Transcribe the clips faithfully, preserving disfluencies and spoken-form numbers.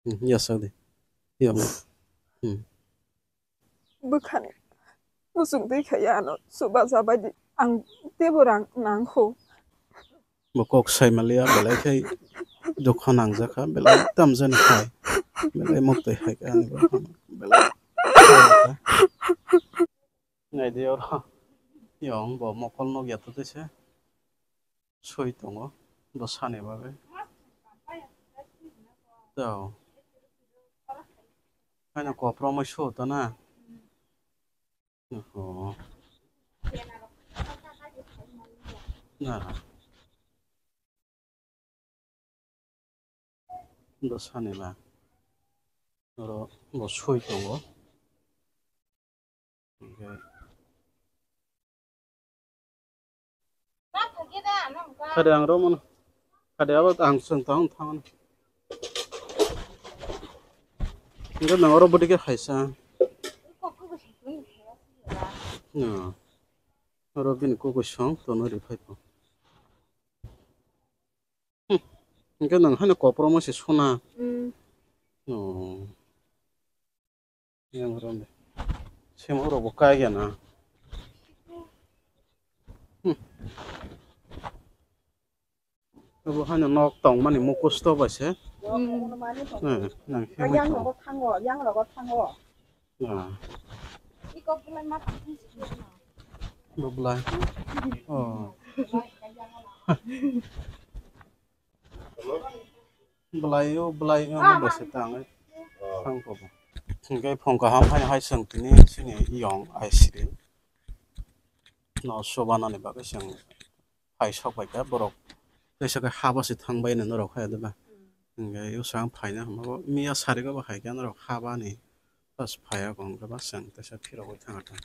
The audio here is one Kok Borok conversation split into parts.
Hmm, ya sak di. Ya. Hmm. Bwkhani muchung twi khaiya ano chubacha bai di. Ang teibo rang nang kho. Bo kok sai maliya, belai khai dukha nangjakha, belai tamjani khai, belai muktwi hai kha ani bo belai. Nai di oro yong bo mokol nukya to tese soi tongo bwsani bagwi. Tao. Haino kopromoi suo to na? Oho. Na. Bwsani ba. Oro bo soi tongo. Hwnkhe. Khade ang romano. Khade abo ang chwng tong thangmani. Hwnkhe nwng oro bwdikhe haisa. No. Oro bini kukui song tono ri phai pho. Hmm. Hwnkhe nwng haino kopromoi se sona. Hmm. Oh. Yang rom de. Semo rok bo kai ya na. Hmm. Abo haino nok tong mani mukusto bai se. Hmm. Eh, nang yang rogo thango, yang rogo thango. Ah. Bo belai. Oh. Belai o, belai o, no bose tang. Thang ko bo. Hingke phone kaham hai hai seng tini sini yong ai siri. No soba nani bagwi seng. Hai sok bai kha borok. Kaisa khe haba se thang bai nang norok hai da ba. Hingke usang phaina hamo miya sari go ba hai khe norok haba ni. Pas phaya kong khe ba seng kaisa phirogwi thang thang.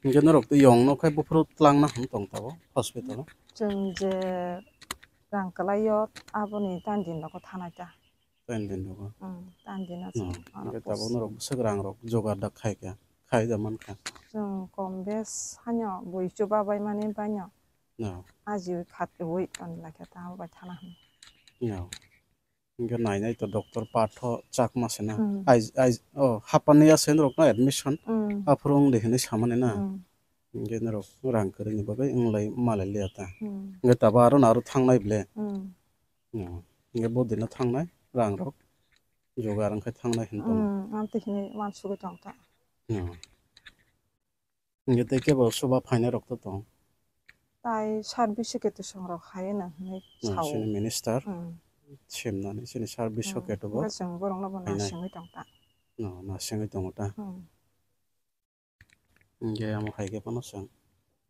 Hingke norok tei yong no khai buphuru tlangna hwn tong tabok hospital o. Chwng je rang kwlai o aboni tan din rogo thanai ta. Tan din rogo. Hmm, tan din o. Hmm. Chwng ano hingke tabok pos- norok bwswk rang rok jogar da khai kha, khai da man kha. Chwng kom bes hano bui chuba bai mani baino. No. Ajiwi khatwi ton lakha ta bai thana hwn. No. Hingke nainai to doctor Patho Chakma se na. Hmm. Ai, ai, oh, hapani ya sen rok na admission. Hmm. Aphuru wng de hinui samani na. Hmm. Hingke norok rang kwrwini bagwi wng lai malai liya ta. Hmm. Hingke tabo aro no aro thangnai ble. Hmm. Hmm. Hingke bo dino thangnai rang rok jogar wngkhe thangnai hin tong. Hmm, amtwi hinui wansugwi tong ta. Hmm. Hingke tei kebo suba phainai rok to tong. Tai sar biso ketu song rok hai na hinui Hmm, sao. Sini minister Hmm. Simnani sini sar biso Hmm. ketu bo Hingke chwng borok no bo phainai. Nasingwi tong ta. No, nasingwi tongo ta. Hmm. Hingke amo hai khe phano chwng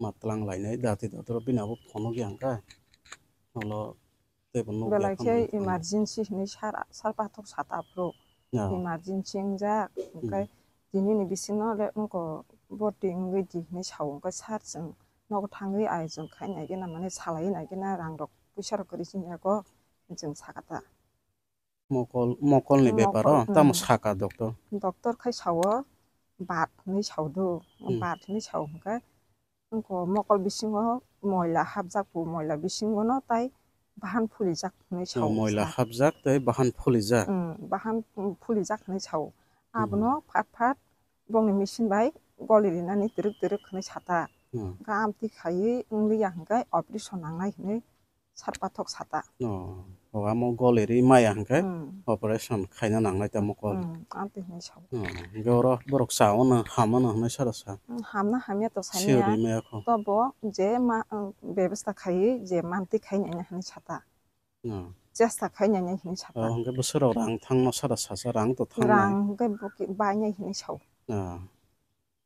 ma tlang lainai dati dati rok bini abo phone o yang kha. Olo Teibo nukya belai khe khamani. Emergency hinui sar, sar pathok sata aphuru. Ya. Emergency wngjak, hmm, hwnkhe tini ni bisingo le wngkho bhorti wngwi di hinui sao, hwnkhe sir chwng nogo thangwi ai chwng khai nai gena mane salai nai gena rang rok puisa rok kwrwi chini yago chwng sakha ta. Mokol, mokol ni mokol, bepar o, hmm, tamo sakha doctor? Doctor khai sao, bat hinui sao do, hmm, bat hinui sao hwnkhe. Wngkho mokol bisingo moila hapjak, bo moila bisingono tai bahan phulijak hinui sao. Oh, moila sa hapjak tei bahan phulijak. Mm, bahan phulijak hinui sao. Mm. Abono phat phat bongni machine bai goli rinani twrwk twrwk hinui sata. Mm. Hwnkhe amtwi khaiwi wngliya hwnkhe operation nangnai hinui sar pathok sata. Oh, oh, amo goli ri maya hwnkhe, hmm, operation khaina nangnai tamo kol. Hmm, amtwi hinui sao. Oh, hwnkhe oro borok chaono hamono hinui sara sa. Hmm, hamna hamya to sani siyori ya. Maya kho. Tobo je ma, um, bebasta khaiwi je manti khainai hinui sata. Oh. Chesta khainai hinui sata. Oh, hwnkhe bwswk rok rang thangno sara sasa rang to thangnai. Rang hwnkhe bo ki bainai hinui sao. Oh.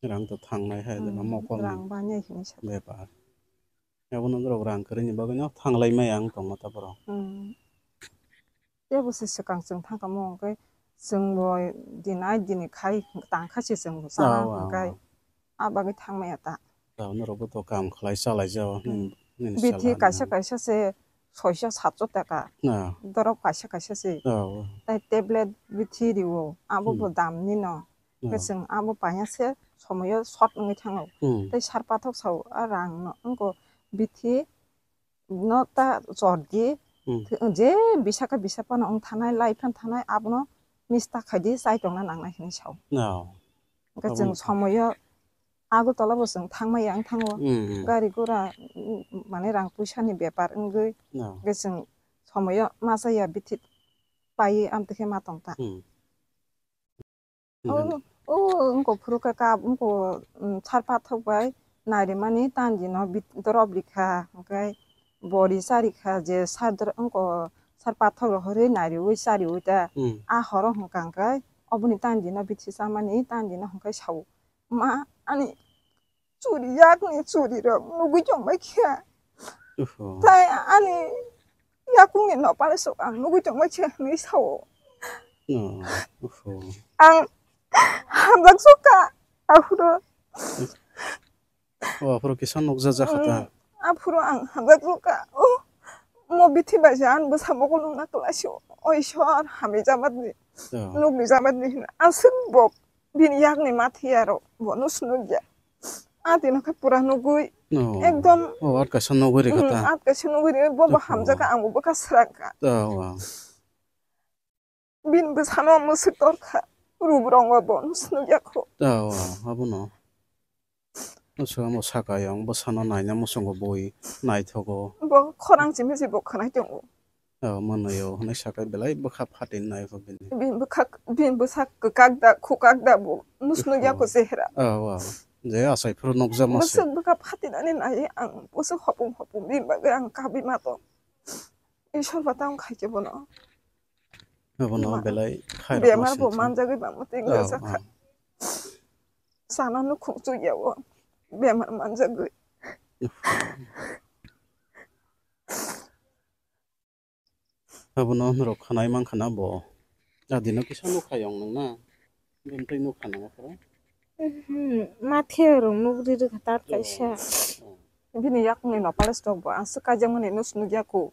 Rang to thangnai hai, hmm, mokol rang bainai hinui sata. Bepar. Abono norok rang kwrwini bagwino thanglai maya wng tongma ta borok. Hmm. Tebo se swkang chwng thangkha mo hwnkhe chwngbo dinai dini khai tangkha se chwngbo chana, oh, hwnkhe, oh, ah bagwi thangmaya ta. Tabuk norokbo to kam khlai chalaijao, hmm, nini, nini bithi salani kaisa hai. Kaisa se soiso satso taka. Ah. Dorop kaisa kaisa se. Oh. Tai tablet bithi rio, abo bo, hmm, dam nino. Hwnkhe, oh, chwng abo paina se somoyo short wngwi thango. Hmm. Tei sar pathok sao, a rang no wngkho bithi no ta chordi, hmm, je bisa khe bisa phano wng thanai, lai phan thanai, abono mista khaidi chai tongna nangnai hinwi sao. No. Hwnkhe chwng somoyo Agartala bo chwng thangmaya wng thango. Mm, mm. Gari gura, mm, mane rang puisa ni bepar wngwi. No. Hwnkhe chwng somoyo ma chaya bithi paiwi amtwi khe ma tong ta. Mm. O, o, wngkok phuru khe kap, wngkok, mm, sar pathok bai nairimani tanjino bit-, dorop rikha, hwnkhe bori charikha je sar dor-, wngkok sar pathok rohorwi nairiwi chariwi ta. Hmm. A horo hwnkha hwnkhe oboni tanjino bithi chamani tanjino hwnkhe sao, "Ma, ani churi yakni churi rok nugwi tongbai khe." Oho. Tai ani yakungni nopal sok ang nugwi tongbai khe hinwi sao. Oh, oho. Ang hamjak sukha aphuru. Oh, aphuru kisa nukjak jakha ta. Mm, aphuru ang hamjak sukha. Oh, mo bithi bai se ang bwsa mokol nungna kwlai si. Oi sor hamjak jabat ni. Oh. Nukni jabat ni hina. Aswk bo bini yakni mathiya rok bono swnukya. A tino khe pura nugwi. No. Ekdom. Oh, at kaisa nugwi rikha ta. Mm, at kaisa nugwi rikha, bo bo hamjakha, ang bo bwkha srangkha. Ta, wa. Bini bwsano mwswk torkha. Rubrongo bono swnukya kho. Ta, wa, abono. Mwswk amo saka yang bwsano naina muchungo bui naithogo. Bo khorang chimi si bo khwnai tongo. Oh, mwnwi o hwnwi sakai belai bwkha phatin nai kho bini. Bini bwkha, bini bwsa kwkak da, khukak da bo nusnuk ya ko chehra. Oh, wow. Je achai phuru nukjakma se. Bwswk bwkha phatinani nai ang, bwswk hopung hopung bini bagwi ang kabwi ma tong. Ishwar ba tamo khai khe bono. Abono belai khairok bemar bo manjagwi bangma twi wngya jakha. Sana nukhung chukya o bemar manjagwi. Abono norok khwnai mankha na bo? Adino kisa nukha yong nung na? Bini twi nukha nang aphuru? Mathe rok nukri rwkha tat kaisa. Bini yakungni nopal stok bo aswk kaijakmani no swnukya kho.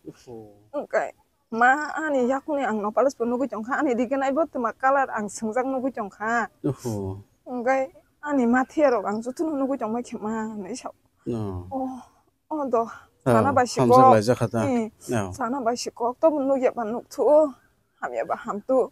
Wngkhe ma ani yakungni ang nopal bo nugwi tongkha, ani riganai bo twma colour ang swngjak nugwi tongkha. Wngkhe ani mathe rok ang jotono nugwi tongbai khe ma hinwi sa. Oh. Oh, do. Oh, sana bai si hamjak kok. Laijak kha ta. Eh, oh. Sana bai si kok, tobo nukya ba nukthu, hamya ba hamtu.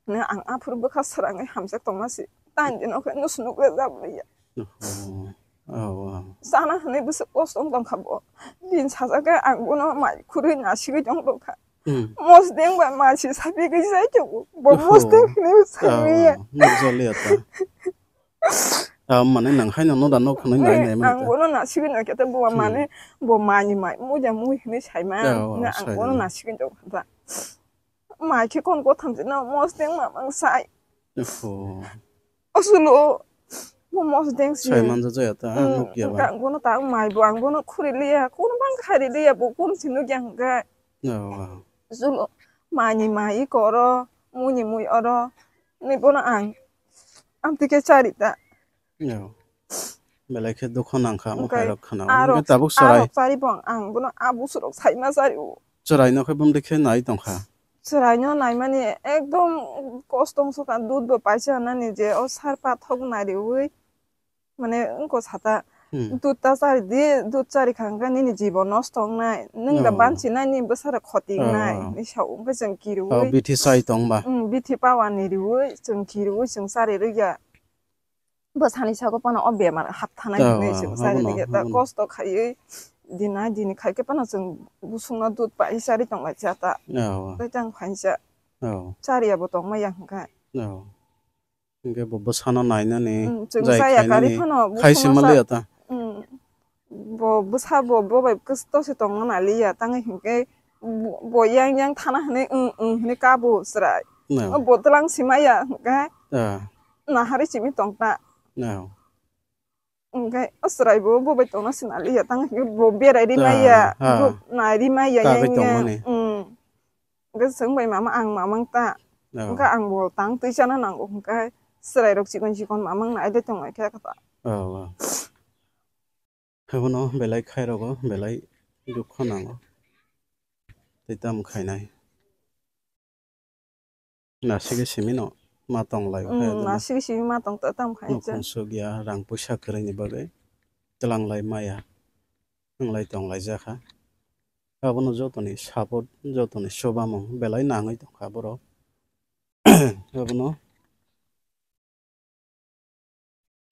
Hwnwi ang aphuru bwkha srangwi hamjak tongma si. Tani dino khe nusnuk rwjak liya. Oh, oh, oh. Sana hwnwi bwswk kosto wng tongkha bo. Din sajak khe ang bono mai khurui nasigwi tong tongkha. Hmm. Mosdeng bai masi sapi gwi jai tongo. Bo oh, mosdeng hwnwi oh, sapiya. Oh, nukjak liya ta. Ah, mane nang haino no da nok hwnwi nai nai mani ta. Ang bono nasigwi no kete bo mane bo mani mai muja mui hwnwi saima. Ang bono nasigwi no kata. Mai khe kon ko thamchi no mosdeng ma mang sai. Oho. Osulo mo mosdeng si. Sai manja jaya ta, ah, nukya ba. Ang bono ta mai bo ang bono khuri liya, kono bang khari liya bo kon si nukya hwnkhe. Oho. Sulo mani mai koro, muni mui oro, ni bono ang. Amtwi khe chari ta. Yo. Belai khe dukho nangkha, omo khairok khna. Hwnkhe tabuk chwrai. Arok chari bo ang bono a busurok saima chari o. Chwraino khe bumdi khe nai tongkha. Chwraino naimani ekdom kosto wngsuka, dud bo paisa nani je o sar pathok nariui. Mane wngko sata, hmm, dud ta chari di, dud chari kha hwnkhe nini jibon nosto wngnai. Nwng da banchi nai, nini bwsarok khoti wngnai. Oh. Hinwi sa o, hwnkhe chwng kiriui. Oh, bithi chai tongba. Hmm, bithi pawa niriui, chwng kiriui, chwng chari rwya. Bwsani sago phano o bemar hapthanai hinwi chwng chari rwya ta kosto khaiwi dinai dini khaikhe phano chwng busungno dud pai chari tonglaisa ta. Tei tang phaisa chariya bo tongmaya hwnkhe. Hwnkhe bo bwsano nainani chwng jai chaya kari khainani phano khai se manliya ta. Bo bwsa bo, bo bai kwsto se tongna naliya, tangwi hinkhe bo, bo yang yang thana hinwi, "Wng, wng," hinwi kabo chwrai. No. Bo twlang simaya hinkhe nahari simi tongta. No. Hinkhe o chwrai bo, bo bai tongna se naliya, tangwi hinkhe bo berai rimaya, bo nai rimaya yang yang. Hwnkhe chwng bai mama ang mamang ta. No. Hwnkhe ang bo tang twi chana nango, hwnkhe chwrai rok chikon chikon mamang nai de tongnaikhe kha ta. Oh, oh. Habono belai khairogo, belai dukho nango. Tei tamo khainai. Nasigwi simino ma tong lai khe. Nasigwi simi ma tong ta tamo khai. Nukhung sukya, rang puisa kwrwini bagwi twlang lai maya. Wng lai tong lai jakha. Abono jotoni support, jotoni chubamung belai nangwi tongkha borok. Abono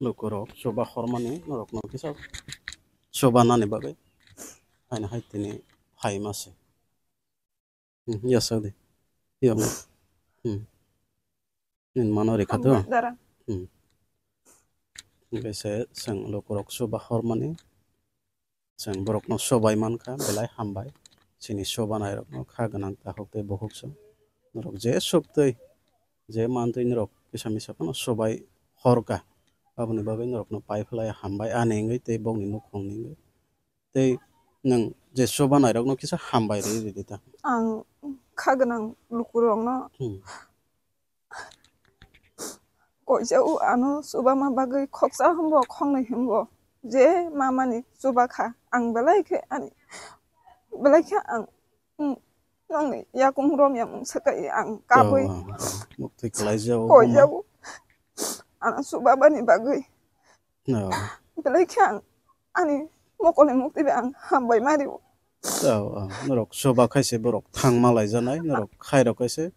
lukurok chuba hormani norokno kisa chuba nani bagwi haino hai tini phaima se. Hmm, ya sa de. Ya. Hmm. Nini mano rikha to. Hambai dara. Hmm. Hingke se chwng lukurok chuba hormani. Chwng borokno sobai mankha, belai hambai. Chini soba nairokno kha gwnang takhuk tei bukhuk chwng. Norok je soktwi, je mantwi norok kisa misa phano sobai horkha. Aboni bagwi norokno paiphlai hambai ani wngwi tei bokni nukhungni wngwi. Tei nwng je soba nairokno kisa hambai rwi ridi ta. Ang kha gwnang lukurokno Hmm. Koijao ano chubama bagwi khoksa hwnbo khoknwi hwnbo je mamani chubakha ang belai khe ani belai khe ang, mm, nongni yakung romya mung swkaiwi ang kabwi Oh, oh, oh. Muktwi kwlaijao koijao ano chubamani bagwi. Oh. Belai khe ang ani mokolni mukti bai ang hambai ma rio. Oh, oh. Norok chuba khaise borok thang malai janai, norok khairok khaise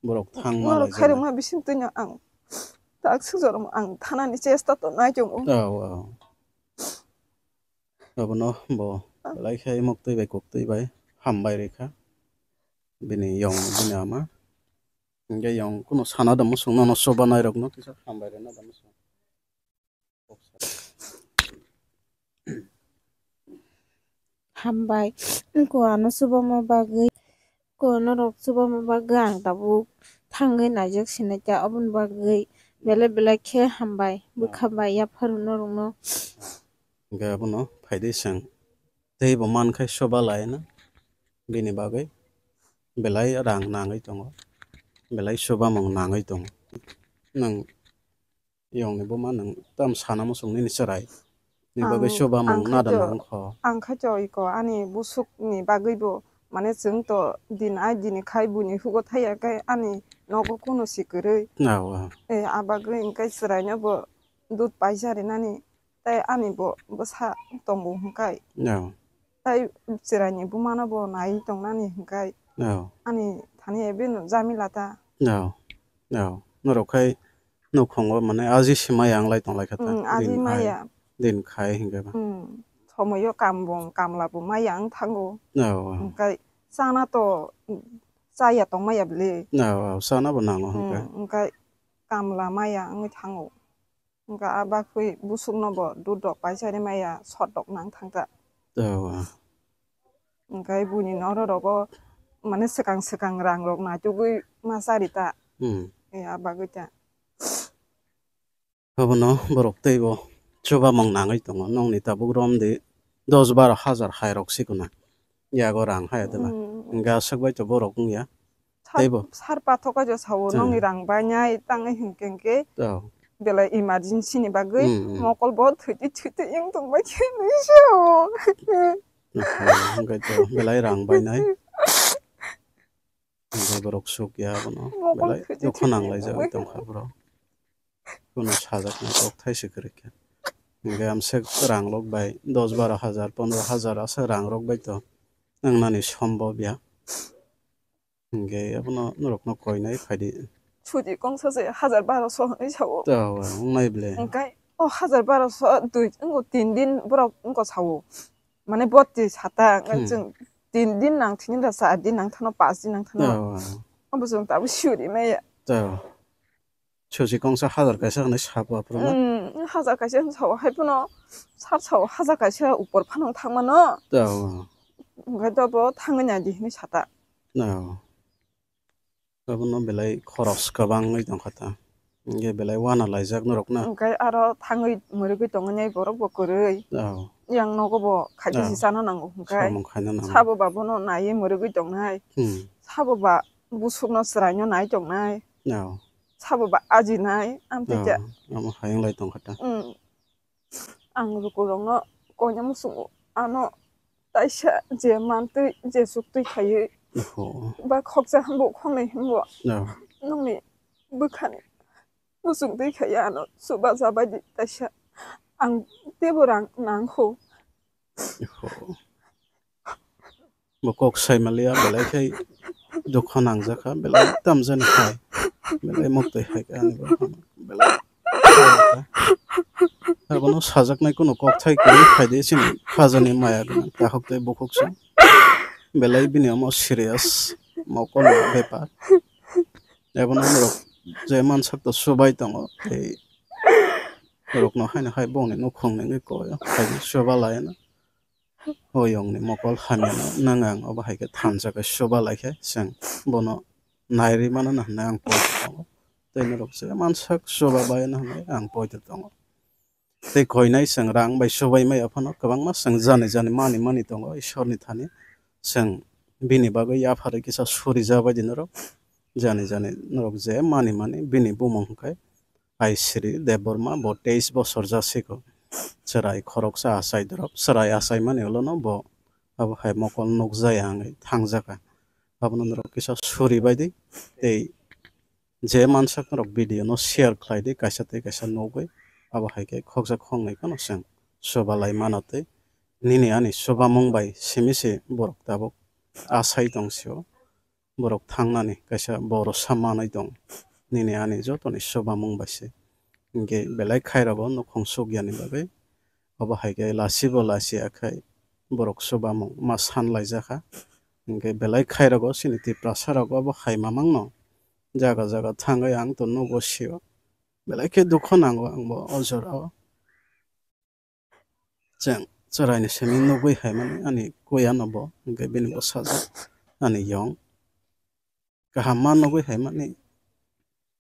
borok thang malai janai. Norok khairok ma bising twino ang tak sujormo ang thanani chesta to nai tongo. Oh, oh. Abono bo belai khe muktwi bai kuktwi bai hambai rikha. Bini yong bini ama. Hingke yong kuno sana da musung nono chuba nairokno kisa hambai rina da musung. Hambai, wngkha ano chubama bagwi, wngkha norok chubama bagwi ang tabuk thangwi naijak sinai ta, aboni bagwi belai belai khe hambai, bwkha bai yapharu norokno. Hingke abono phaidi chwng teibo mankhai chuba laina, bini bagwi belai rang nangwi tongo, belai chubamung nangwi tongo. Nwng Yongni buma nwng tam sana muchung nini chwrai. Ni bagwi ang, chuba mung ang nada khaito, nang kho. Ang khaito iko ani busuk ni bagwi bo mane chwng to din ai dini khai buini hugo thaya kai ani nogo kuno si kwrwi. Awa. E, a bagwi hwnkhe chwraino bo dud paisa rinani tei ani bo bwsa tongo hwnkhe. Awa. Tai chwraini bumano bo nai tongnani hwnkhe. Awa. Ani thani ebeno jamila ta. Awa. Awa. Norok khai nukhungo mane aji se maya wng lai tong lai kha ta. Mm, aji din khai, maya. Din khai hingke ba. Mm, somoyo kam bo, kamla bo maya wng thango. Oh, oh. Hingke chana to, mm, chaya tong maya bwle. Oh, oh, chana bo nango hingke. Mm, hingke kamla maya wngwi thango. Hingke a bakwi busuk no bo dudok paisa ri maya sot dok nang thang ta. Oh, oh. Hingke buini norok rogo mane swkang swkang rang rok naitugwi ma chari ta. Hmm. E, a bagwi ta. Abono borok teibo chubamung nangwi tongo. Nokni tabuk romdi dos baro hajar hai rok sikuna. Yago rang haya deba. Hmm. Hingke aswk bai to borok wngya. Sar, teibo. Sar pathok kaijo sao, chwng, nokni rang bainai tangwi hinkhe hinkhe. Oh. Belai emergency ni bagwi, hmm, hmm, mokol bo thwitwi thwitwi wng tongbai khe nui sao. Hwnkhe to belai rang bainai. Hwnkhe borok suk ya abono. Mokol belai thwitwi dukha thwitwi nang laijagwi wng tongkha borok. Kuno sajaknai kok thaise kwrwi khe. Hwnkhe amswk rang rok bai dos baro hajar, pondro hajar aswk rang rok bai to wngnani sombhob ya. Hingke abono norokno koinai phaidi. Suji kongsa se hajar baroso hinui sao. To, wngnai ble. Hingke o hajar baroso dui, wngko tin din borok wngko sao. Mane boti sata, hmm, chwng tin din nang thini da char din nang thano, panch din nang thano. To. Abo chwng tabuk suri maya. To. Susi kongsa hajar kaisa hinui sabo aphuru na? Mm, hajar kaisa hinui sabo, hai phano sar sao hajar kaisa upor phano thangmano. Tao. Hwnkhe dobo thangwi naidi hinui sata. Tao. Abono belai khoros kwbangwi tongkha ta. Hwnkhe belai wana laijak norokno. Hwnkhe aro thangwi mwrwgwi tongwi borok bo kwrwi. Tao. Yang nogo bo khaidi, tao, si chana nango hwnkhe. Samung khaina nango. Sabo ba bono naiwi mwrwgwi tongnai. Hmm. Sabo ba busukno chwraino nai tongnai. Tao. Sabo ba ajinai, amtwi khe. Oh, amo hayung lai tongkha ta. Mm. Ang lukurokno koina muchungo, ano taisa je mantwi, je chuktwi khaiwi. Oho. Ba khoksa hwnbo, khoknwi hwnbo. Oh. Nokni bwkhani muchungtwi khaiwi ano chubacha baidi taisa. Ang teibo rang nangkho. Oho. Bo kok sai maliya, belai khai dukha nangjakha, belai tamjani hai, belai muktwi hai khe ani borok belai abono sajaknai kunu kokthai kwrwi phaidi chini khajani maya gwnang takhuk tei bukhuk se belai bini omo serious mokol bepar. Abono norok je mansak to subai tongo tei norokno haino hai bongni nukhung nungwi koi o hai suba laino. O yongni mokol hamyano nang ang obo hai khe thansa khe suba lai khe chwng bono nairwi mano na hwnwi ang poito tongo. Tei norok je mansak suba bai no hwnwi ang poito tongo. Tei koinai chwng rang bai subai maya phano kwbangma chwng jani jani mani mani tongo Ishwarni thani. Chwng bini bagwi yapharwi kisa suri ja bai di norok. Jani jani norok je mani mani bini bumung hwnkhe Aisri Debbarma, bo teis bosor jasiko. Chwrai khoroksa achai dorop. Chwrai achaimani ulono bo abo hai mokol nukjaya wngwi thangjakha. Abono norok kisa suri bai di. Tei je mansak norok video no share khlai di, kaisa tei kaisa nugwi. Abo hai khe khoksa khoknwi phano chwng suba lai mano tei nini ani subamung bai simi se borok tabuk achai tong sio. Borok thangnani kaisa borosa manwi tong. Nini ani jotoni subamung bai se. Hinkhe belai khairok o nukhung sukyani bagwi. Obo hai khe lasi bo lasi ya khai borok subamung ma san laijakha. Hinkhe belai khairok o chini Tiprasa rok obo hai mamang no jaga jaga thangwi ang to nugo sio. Belai khe dukho nango ang bo o jora o. Chwng chwraini simi nugwi hai mani ani kuya no bo, hinkhe bini bwsajwk ani yong kaham ma nugwi hai mani,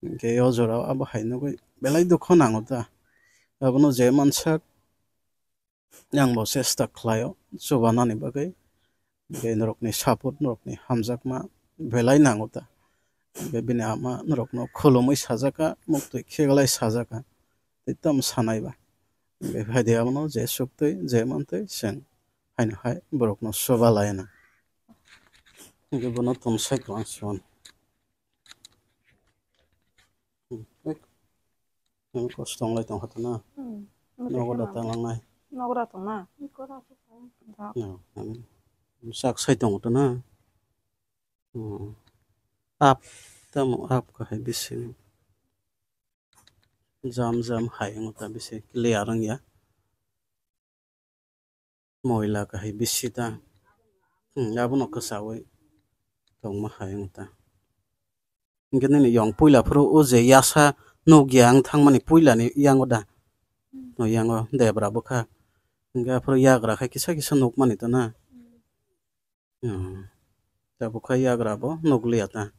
hinkhe o jora o abo hai nugwi belai dukho nango ta. Abono je mansak ang bo chesta khlaio chubanani bagwi. Hinkhe norokni support, norokni hamjakma belai nango ta. Hinkhe bini ama norokno khulumwi sajaka, muktwi kheglai sajaka, tei tamo sanai ba. Hinkhe phaidi abono je suktwi, je mantwi chwng haino hai borokno chuba laina. Hinkhe bono tonsai kwbang se mano. Hmm, ek-, hmm, kosto wnglai tongkha to na? Hmm. Nogo da tang langnai? Nogo da tong na? Da. No, hmm. Sak sai tongo to na? Hmm. Up, tamo up kahai bisi. Jam jam hai wngkha bisi clear wngya. Moila kahai bisi ta. Hmm, abono kwchawi tongma hai wng ta. Hinkhe nini yong puila phuru o je yasa nukya wng thangmani puilani yango da? O yango debra bwkha. Hinkhe aphuru yagra khai kisa kisa nukmani to na? Hmm. Tabuk khai yagra bo nukliya ta.